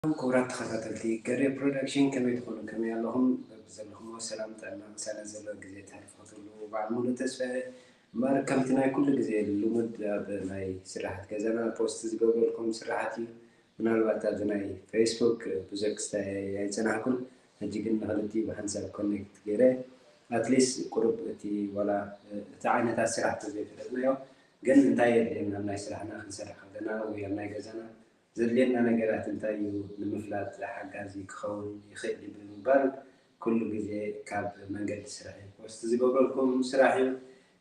ክቡራት ተኸታተልቲ ገሬ ፕሮዳክሽን፣ ከመይ ትኾኑ? ከመይ ኣለኹም? በብዘለኹምዎ ሰላም ጥዕና ቅሳነት ዘለዎ ግዜ ተሕልፉ ክትህልዉ በዓል ሙሉእ ተስፋ እየ። እምበኣር ከምቲ ናይ ኩሉ ግዜ ልሙድ ኣብ ናይ ስራሓት ገዛና ፖስት ዝገብረልኩም ስራሓት እዩ። ምናልባት ኣብዚ ናይ ፌስቡክ ብዙሕ ክስታይ ኣይጸናሕኩን፣ ሕጂ ግን ንኽልቲኡ ብሓንሳብ ኮኔክት ገይረ ኣትሊስት ቁሩብ እቲ ዋላ እቲ ዓይነታት ስራሕ ተዘይፈለጥናዮ ግን እንታይ የድልየና ኣብ ናይ ስራሕና ክንሰርሕ ከለና ወይ ኣብ ናይ ገዛና ዘድልየና ነገራት እንታይ እዩ ንምፍላጥ ሓጋዚ ክኸውን ይኽእል እዩ ብምባል ኩሉ ግዜ ካብ መንገዲ ስራሕ ፖስት ዝገብረልኩም ስራሕ እዩ።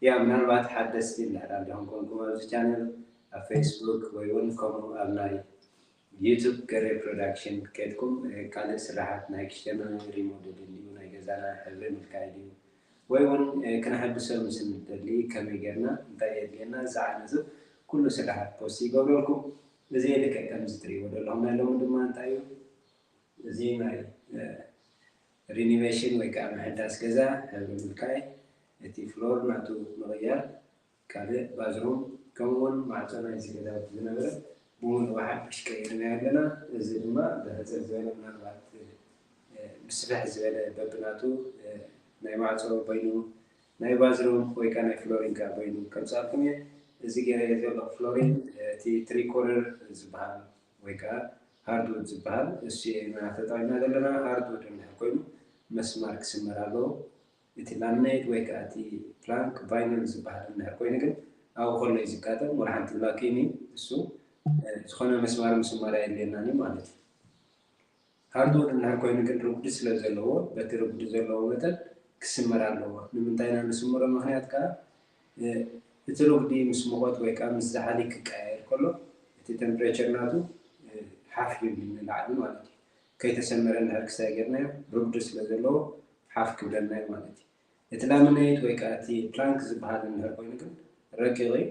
ያ ምናልባት ሓደስቲ እንድሕር ኣለኹም ኮንኩም ኣብዚ ቻነል ኣብ ፌስቡክ ወይ እውን ከምኡ ኣብ ናይ ዩቱብ ገሬ ፕሮዳክሽን ከድኩም ካልእ ስራሓት ናይ ክሽተና ሪሞደል እንዲዩ ናይ ገዛና ሕብሪ ምልካይ ድዩ ወይ እውን ክነሐድሶ ምስ እንደሊ ከመይ ጌርና እንታይ የድልየና ዝዓነዙ ኩሉ ስራሓት ፖስት ይገብረልኩም። እዚ ልክዕ ከምዚ ትሪእዎ ዘለኹም ናይ ሎሚ ድማ እንታይ እዩ እዚ ናይ ሪኒቬሽን ወይ ከዓ ምሕዳስ ገዛ ሕብሪ ምልካይ እቲ ፍሎር ናቱ ምቕያር ካልእ ባዝሩም ከምኡ እውን ማዕፆ ናይዚ ገዛውቲ ዝነበረ ብምሉእ ብሓድሽ ቀይርናዮ ኣለና። እዚ ድማ ብሕፅር ዝበለ ምናልባት ብስፍሕ ዝበለ በብናቱ ናይ ማዕፆ በይኑ ናይ ባዝሩም ወይ ከዓ ናይ ፍሎሪን ከዓ በይኑ ከምፃልኩም እየ። እዚ ገይረ ዘለኹ ፍሎሪን እቲ ትሪኮረር ዝበሃል ወይ ከዓ ሃርድውድ ዝበሃል እሱ ኢና ተጠቒምና ዘለና። ሃርድውድ እንድሕር ኮይኑ መስማር ክስመር ኣለዎ። እቲ ላምናይት ወይ ከዓ እቲ ፕላንክ ቫይነል ዝበሃል እንድሕር ኮይኑ ግን ኣብኡ ከሎ እዩ ዝጋጠም። ወላ ሓንቲ ላኪኒ እሱ ዝኾነ መስማር ምስማር ኣየድልየናን እዩ ማለት እዩ። ሃርድውድ እንድሕር ኮይኑ ግን ርጉዲ ስለ ዘለዎ በቲ ርጉዲ ዘለዎ መጠን ክስመር ኣለዎ። ንምንታይ ኢና ንስምሮ? ምክንያት ከዓ እቲ ርጉዲ ምስ ሙቐት ወይ ከዓ ምስ ዛሕሊ ክቀያየር ከሎ እቲ ቴምፕሬቸር ናቱ ሓፍ ይብል ንላዕሊ ማለት እዩ። ከይተሰመረ እንድሕር ክሳይ ጌርናዮ ርጉዲ ስለ ዘለዎ ሓፍ ክብለና እዩ ማለት እዩ። እቲ ላምናይት ወይ ከዓ እቲ ፕላንክ ዝበሃል እንድሕር ኮይኑ ግን ረቂቕ እዩ።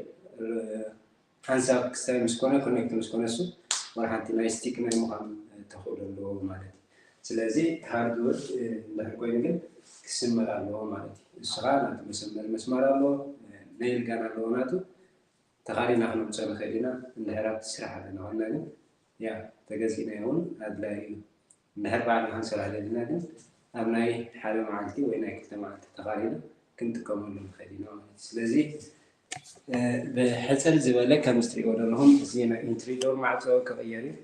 ሓንሳብ ክስታይ ምስ ኮነ ኮኔክት ምስ ኮነ እሱ ወላ ሓንቲ ናይ ስቲክ ናይ ምዃን ተኽእሎ ኣለዎ ማለት እዩ። ስለዚ ሃርድውድ እንድሕር ኮይኑ ግን ክስመር ኣለዎ ማለት እዩ። እሱ ከዓ ናቱ መሰመሪ መስማር ኣለዎ፣ ነይል ጋን ኣለዎ ናቱ ተኻሪና ክነምፅኦ ንኽእል ኢና። እንድሕር ኣብቲ ስራሕ ኣለና ኮይና ግን ያ ተገዚእናዮ እውን ኣድላዩ እዩ። እንድሕር ባዕልና ክንሰርሖ ደሊና ግን ኣብ ናይ ሓደ መዓልቲ ወይ ናይ ክልተ መዓልቲ ተኻሪና ክንጥቀመሉ ንኽእል ኢና ማለት እዩ። ስለዚ ብሕፅር ዝበለ ከም እትሪእዎ ዘለኹም እዚ ናይ ኢንትሪ ዶር ማዕፆ ክቕየር እዩ።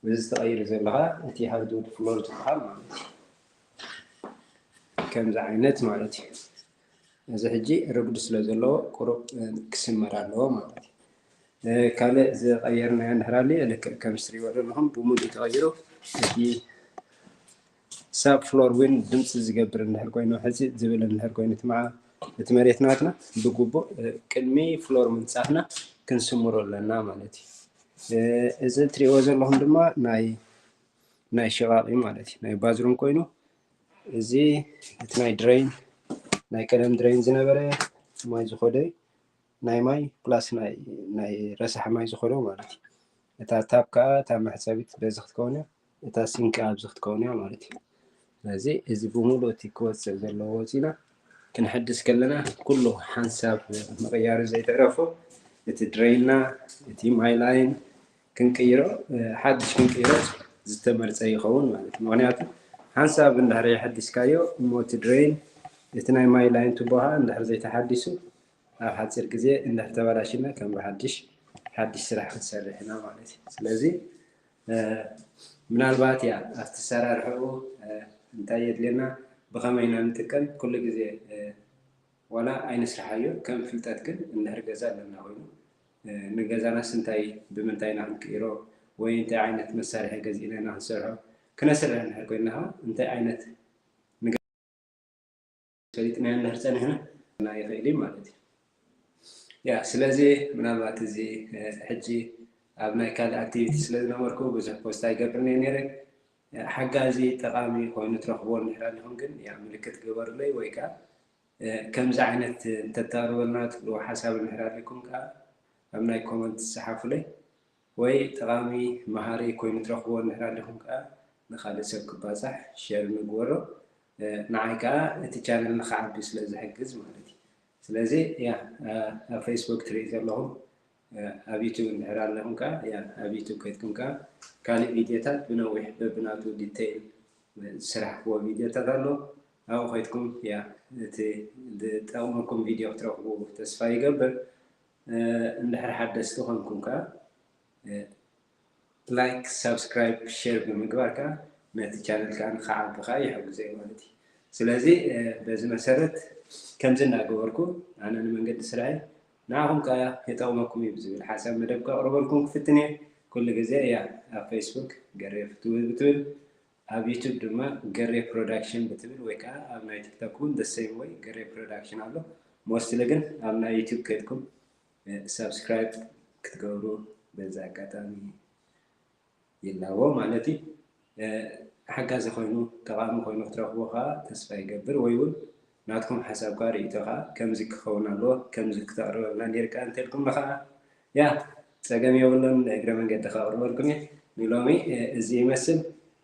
እዚ ተቐይሩ ዘሎ ከዓ እቲ ሃርድውድ ፍሎር ዝበሃል ማለት እዩ። ከምዚ ዓይነት ማለት እዩ። እዚ ሕጂ ርጉዲ ስለ ዘለዎ ቁሩብ ክስመር ኣለዎ ማለት እዩ። ካልእ ዝቐየርናዮ እንድሕር ኣልዩ ልክዕ ከም እትሪእዎ ዘለኹም ብሙሉእ ተቐይሩ እቲ ሳብ ፍሎር እውን ድምፂ ዝገብር እንድሕር ኮይኑ ሕፂፅ ዝብል እንድሕር ኮይኑ እቲ መዓ እቲ መሬት ናትና ብግቡእ ቅድሚ ፍሎር ምንፃፍና ክንስምሮ ኣለና ማለት እዩ። እዚ እትሪእዎ ዘለኹም ድማ ናይ ናይ ሽቓቕ እዩ ማለት እዩ። ናይ ባዝሩም ኮይኑ እዚ እቲ ናይ ድሬን ናይ ቀደም ድሬን ዝነበረ ማይ ዝኸዶ እዩ። ናይ ማይ ፕላስ ናይ ናይ ረሳሕ ማይ ዝኸዶ ማለት እዩ። እታ ታፕ ከዓ እታ መሕፀቢት በዚ ክትከውን እያ፣ እታ ሲንክ ኣብዚ ክትከውን እያ ማለት እዩ። ስለዚ እዚ ብምሉእ እቲ ክወፅእ ዘለዎ ወፂና ክንሕድስ ከለና ኩሉ ሓንሳብ ምቕያሩ ዘይትዕረፎ እቲ ድሬንና እቲ ማይ ላይን ክንቅይሮ ሓድሽ ክንቅይሮ ዝተመርፀ ይኸውን ማለት እዩ። ምክንያቱ ሓንሳብ እንድሕር የሐዲስካዮ እሞ እቲ ድሬን እቲ ናይ ማይ ላይን ቱቦኻ እንድሕር ዘይተሓዲሱ ኣብ ሓፂር ግዜ እንድሕር ተበላሽና ከም ብሓድሽ ሓድሽ ስራሕ ክንሰርሕ ኢና ማለት እዩ። ስለዚ ምናልባት ያ ኣብቲ ሰራርሕኡ እንታይ የድልየና ብኸመይ ኢና ንጥቀም ኩሉ ግዜ ዋላ ኣይንስርሓዮ ከም ፍልጠት ግን እንድሕር ገዛ ኣለና ኮይኑ ንገዛናስ እንታይ ብምንታይ ኢና ክንቅይሮ ወይ እንታይ ዓይነት መሳርሒ ገዚእና ኢና ክንሰርሖ ክነስርሕ እንድሕር ኮይንና እንታይ ዓይነት ፈሊጥናዮ እንድሕር ፀኒሕና ይኽእል እዩ ማለት እዩ። ያ ስለዚ ምናልባት እዚ ሕጂ ኣብ ናይ ካልእ ኣክቲቪቲ ስለ ዝነበርኩ ብዙሕ ፖስት ኣይገብርን እየ ነይረ። ሓጋዚ ጠቓሚ ኮይኑ ትረኽብዎ እንድሕር ኣለኹም ግን ያ ምልክት ግበሩለይ ወይ ከዓ ከምዚ ዓይነት እንተተቕርበልና ትብልዎ ሓሳብ እንድሕር ኣለኩም ከዓ ኣብ ናይ ኮመንት ዝፀሓፉለይ ወይ ጠቓሚ መሃሪ ኮይኑ ትረኽብዎ እንድሕር ኣለኹም ከዓ ንኻልእ ሰብ ክባፃሕ ሸር ንግበሮ። ንዓይ ከዓ እቲ ቻነል ንክዓቢ ስለ ዝሕግዝ ማለት እዩ። ስለዚ ያ ኣብ ፌስቡክ ትርኢ ዘለኹም ኣብ ዩቱብ እንድሕር ኣለኹም ከዓ ኣብ ዩቱብ ከይድኩም ከዓ ካልእ ቪድዮታት ብነዊሕ በብናቱ ዲቴይል ዝስራሕክዎ ቪድዮታት ኣሎ። ኣብኡ ከይድኩም እቲ ዝጠቕመኩም ቪድዮ ክትረኽቡ ተስፋ ይገብር። እንድሕር ሓደስቲ ኮንኩም ከዓ ላይክ፣ ሳብስክራይብ፣ ሼር ብምግባር ከዓ ነቲ ቻነል ከዓ ንክዓቢ ከዓ ይሕግዘ ማለት እዩ። ስለዚ በዚ መሰረት ከምዚ እናገበርኩ ኣነ ንመንገዲ ስራሐይ ንዓኹም ከዓ የጠቕመኩም እዩ ብዝብል ሓሳብ መደብ ከቕርበልኩም ክፍትን እየ። ኩሉ ግዜ እያ ኣብ ፌስቡክ ገሬ ፍትው ብትብል፣ ኣብ ዩቱብ ድማ ገሬ ፕሮዳክሽን ብትብል ወይ ከዓ ኣብ ናይ ቲክቶክ እውን ደሰይም ወይ ገሬ ፕሮዳክሽን ኣሎ። ሞስትሊ ግን ኣብ ናይ ዩቱብ ከድኩም ሳብስክራይብ ክትገብሩ በዚ ኣጋጣሚ ይላቦ ማለት እዩ። ሓጋዚ ኮይኑ ጠቓሚ ኮይኑ ክትረኽቦ ከዓ ተስፋ ይገብር። ወይ እውን ናትኩም ሓሳብ ከዓ ርእይቶ ከዓ ከምዚ ክኸውን ኣለዎ፣ ከምዚ ክተቕርበልና ነርካ እንተልኩም ከዓ ያ ጸገም የብሉን፣ እግረ መንገዲ ከቕርበልኩም እየ። ንሎሚ እዚ ይመስል።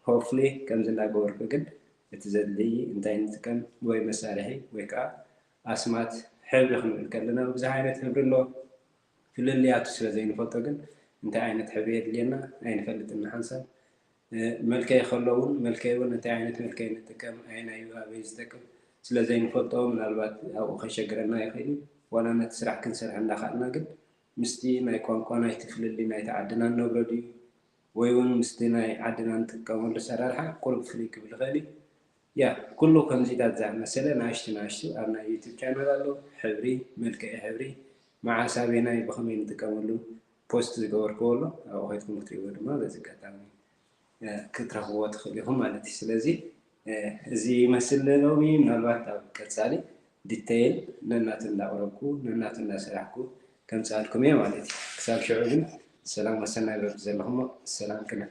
ሆፕፍሊ ከምዚ እናገበርኩ ግን እቲ ዘድሊ እንታይ ንጥቀም ወይ መሳርሒ ወይ ከዓ ኣስማት ሕብሪ ክንብል ከለና ብዙሕ ዓይነት ሕብሪ ኣሎ። ፍልልያቱ ስለ ዘይንፈልጦ ግን እንታይ ዓይነት ሕብሪ የድልየና ኣይንፈልጥን። ንሓንሳብ መልከይ ከሎ እውን መልከይ እውን እንታይ ዓይነት መልከይ ንጥቀም ኣየናይ ኣበይ ዝጠቅም ስለ ዘይንፈልጦ ምናልባት ኣብኡ ከሸግረና ይኽእል እዩ። ዋላ ነቲ ስራሕ ክንሰርሕ እንዳኻልና ግን ምስቲ ናይ ቋንቋ ናይቲ ፍልልይ ናይቲ ዓድና ንነብሮ ድዩ ወይ እውን ምስቲ ናይ ዓድና ንጥቀመሉ ኣሰራርሓ ቁሩብ ፍልይ ክብል ይኽእል እዩ። ያ ኩሉ ከምዚታት ዝኣመሰለ ናእሽቱ ናእሽቱ ኣብ ናይ ዩቱብ ቻነል ኣሎ። ሕብሪ፣ መልክዒ ሕብሪ፣ መዓስ ኣበይናይ ብኸመይ ንጥቀመሉ ፖስት ዝገበርክዎ ኣሎ። ኣብኡ ከይድኩም ክትሪእዎ ድማ በዚ ኣጋጣሚ ክትረኽብዎ ትኽእሉ ኢኹም ማለት እዩ። ስለዚ እዚ ይመስል ሎሚ። ምናልባት ኣብ ቀፃሊ ዲተይል ነናቱ እንዳቕረብኩ ነናቱ እንዳሰራሕኩ ከምፅኣልኩም እየ ማለት እዩ። ክሳብ ሽዑ ግን ሰላም ወሰናይ በብቲ ዘለኹሞ ሰላም ክነ